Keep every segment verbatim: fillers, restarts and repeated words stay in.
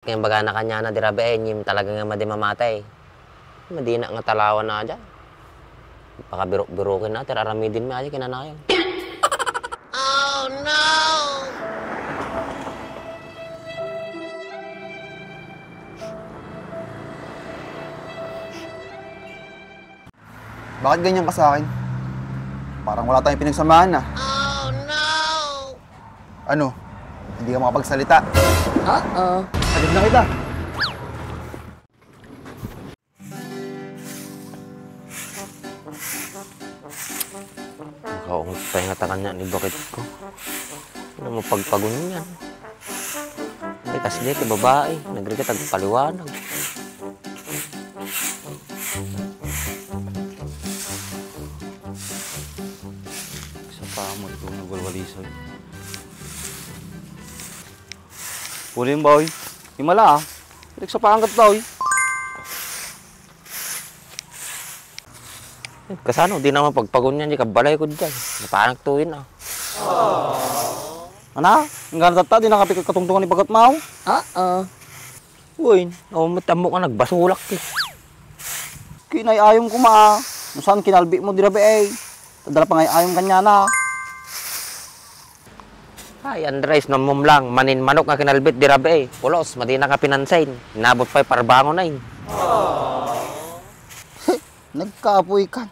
Kaya bagana kaniana, di rabii, ngem talaga nga madi mamatay. Madina nga talawan na dyan. Pakabirok-biroken na, ti aramiden mi, adi kinanayon. Oh, no! Bakit ganyan ka sa akin? Parang wala tayong pinagsamahan, ah. Oh, no! Ano? Hindi ka makapagsalita? Oo. Agad na kita. Nakaungot pa yung atakan niya ni bakit ko. Ano mo pagpagun yan? Ay, kas di, ti babae. Nagrigat, agpaliwanag. Sa pamot ko, nagwalwalisan. Puling ba, oy? Himala, ah. Nagsapangat ba, oy? Kasano, di naman pagpagunyan, di kabalay ko dyan. Napanak tuwin, ah. Ana, ang gana tatta, di nakapikit katungtungan ni bagat mao? Oo. Uy, awan met ammok nga nagbasolak, eh. Kinay-ayom koma, ah. No saan kinalbit mo, di rabii, eh. Tadala pangay-ayom kaniana. Ay, Andres, no ammom lang, manin manok nga kinalbit, di rabii, eh. Pulos, madina ka pinansin. Inabot pa'y parbangon, ay. Nagkapoy ka.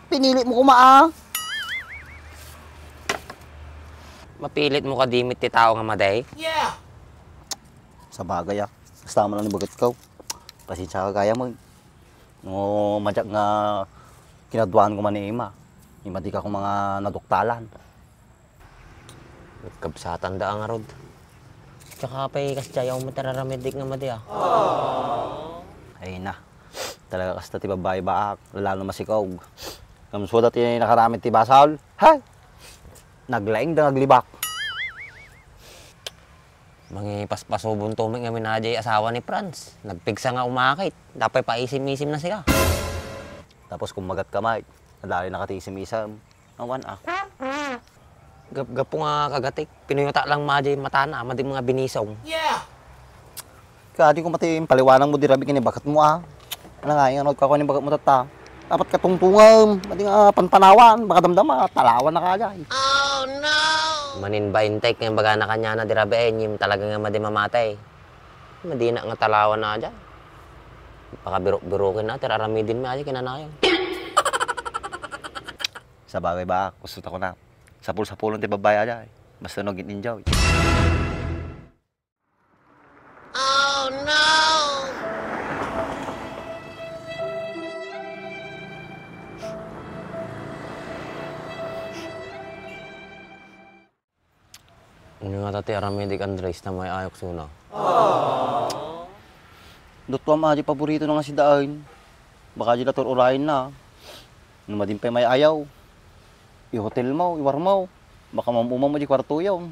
Pinilit mo koma, ah. Mapilit mo kadi met ti tao nga madi? Sabagay, ah. Basta man lang ni bagat ko. Pasensya ka gayam, oy. No, madiak nga kinaduan koma ni ima. Ima, dika koma nga naduktalan. Kabsatan da ngarud. Tsaka pay, kas diay, awan met araramid nga madi, ah. Ay na. Talaga kasta ti babai, baak. Lalo masikog. Kamsuda ti nakaramid ti basol. Hay! Naglaing da nga aglibak. Mangipaspasubon to met ngamin a diay asawa ni Franz. Nagpigsa nga umakit. Apay paisim-isim na sika. Tapos kummagat ka, Mike. Nadali na ka ti isim-isim. Awan, ah. Gap-, gapu nga kagatik, pinuyota lang madi matana, madi nga binisong. Kadi ko mati paliwanag mo di rabii ken ni bagat mo, ah. Ano nga, yung ano, kakuha ni bagat mo tatta. Dapat katungtungan, madi nga panpanawan, baka damdama, talawan na kaya, eh. Manin ba intek nga bagana kaniana, di rabii, eh, ngem talaga nga madi mamatay. Madina nga talawan na dyan. Pakabirok-biroken na, ti aramiden mi, adi kinanayon. Sabagay, baak, gusto ta ko na. Sapul-sapulon ti babai a diay. Basta no agin-enjoy. Oh, no! Ania ngata ti aramidek, Andres, ta may-ayok suna? Duttuam a diay paborito na nga sidaen. Baka diay la tur-urayen na. No madin pay may-ayaw, i-hotel mo, iwar mo. Baka maum-umam mo diay kuarto yo.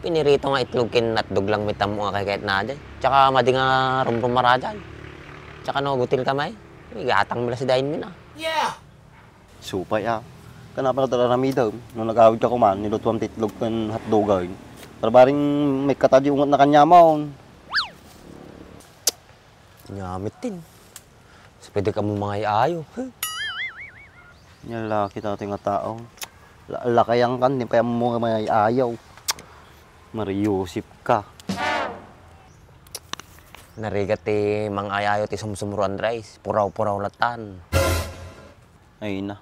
Pinirito nga itlog ken hotdog lang met ammo nga kaykayatna diay. Tsaka madi nga rumrumara diay. Tsaka no agutil ka may, igatang mi la sidaen mi na. Supay a. Kanapan a aramidem, no nag-awid ka kuman, nilutuam ti itlog ken hotdogen. Para bareng maikkat a diay unget na kaniamon. Ania met tin. Sa pwede ka mo mangay-ayo. Nia la kita ti nga tao. La-, lakayan kan, di pay ammo nga mangay-ayo. Mariusip ka. Narigat ti mangay-ayo ti sumsumro, Andres. Puraw-puraw latan. Ay na.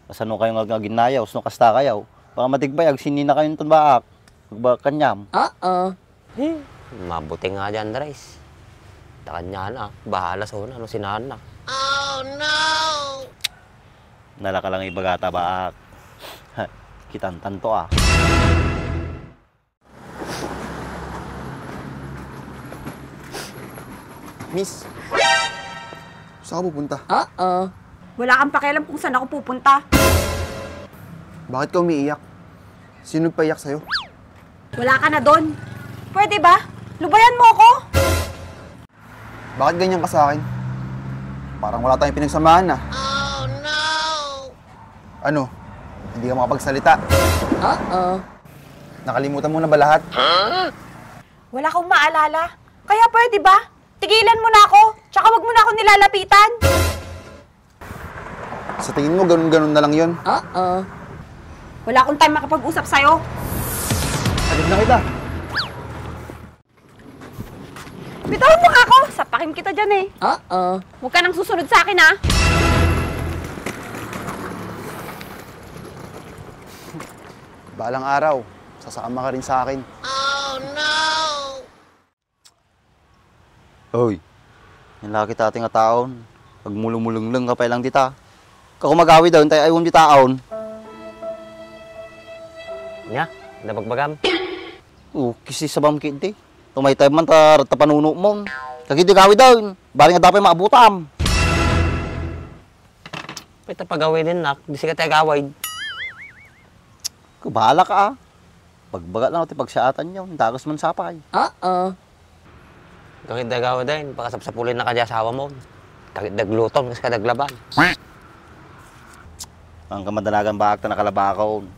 Kasano kayo nga, nga ginayaw? No kasta kayo? Baka matigbay, agsinina kayo ton baak. Agbaak kaniam. Oo. He, mabuti nga diay, Andres. Ta kaniana, bahala suna no sinaan na. Oh, no! Nalaka lang ibagata baak. Kitantan to, ah. Miss, saan ka pupunta? Oo. Wala kang pakialam kung saan ako pupunta. Bakit ka umiiyak? Sino nagpaiyak sa'yo? Wala ka na doon. Pwede ba? Lubayan mo ako? Bakit ganyan ka sa akin? Parang wala tayong pinagsamahan, ah. Ano? Hindi ka makapagsalita? Oo. Nakalimutan mo na ba lahat? Wala kang maalala? Kaya pwede ba? Tigilan mo na ako, tsaka wag mo na ako nilalapitan. Sa tingin mo, ganun-ganun na lang yun? Oo. Wala akong time makipag-usap sa'yo. Agad na kita. Bitawan mo nga ako! Sapakin kita dyan eh. Oo. Huwag ka nang susunod sa akin, ha? Balang araw, sasama ka rin sa akin. Hoy, yung laki tati nga taon, agmulumulengleng ka pa lang dita. Ka kumagawi daw, intay aywan di taon. Nya, nabagbagam? O, kisi sabam kiti. Tumaytay man ta, ta panunot mo. Kagidi gawi daw, bali nga dapay maabutam. Pwede pagawidin, nak. Di siya tayo gawid. Kabala ka, ah. Pagbaga lang ti pagsiatanyo, dagus man sapay. Oo. Kagid da gawa dayn, pakasapsapulen na kadi asawa mo. Kagid daglutom, kas kadaglaban. Ang kamadalagan baak ta nakalabakon.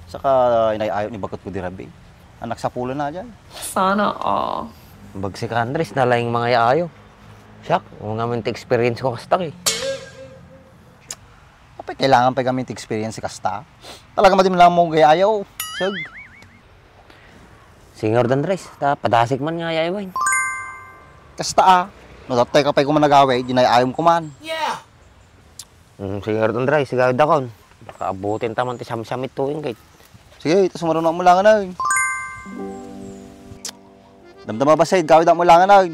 Saka inay-ayo ni bakit ko di rabi. Anak sapulen na dyan. Sana all. Bagsi ka, Andres, nalaing mga yaayo. Siak, mga minti experience ko kastak eh. Apay, kailangan pay kami ti experience kasta? Talaga madi lang mo gayayaw. Sug. Singer Andres, ta padasig man nga yayawin. Kasta ah. No, datay ka pay kuman nagaway, di nayayom kuman. Yeah. Mm, Singer Andres, sigawid dakon. Baka abutin taman ti samsamit tuwing kay. Sige, ito sumaruno mo lang na. Damdama ba, Said? Kawid mo langan, ay.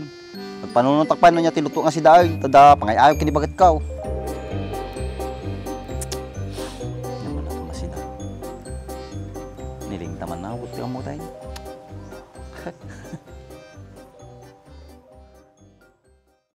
Nagpanunot ak pa, no, niya tiluto nga si Daay. Tada, pangay-ayog kini bagat ka, oh.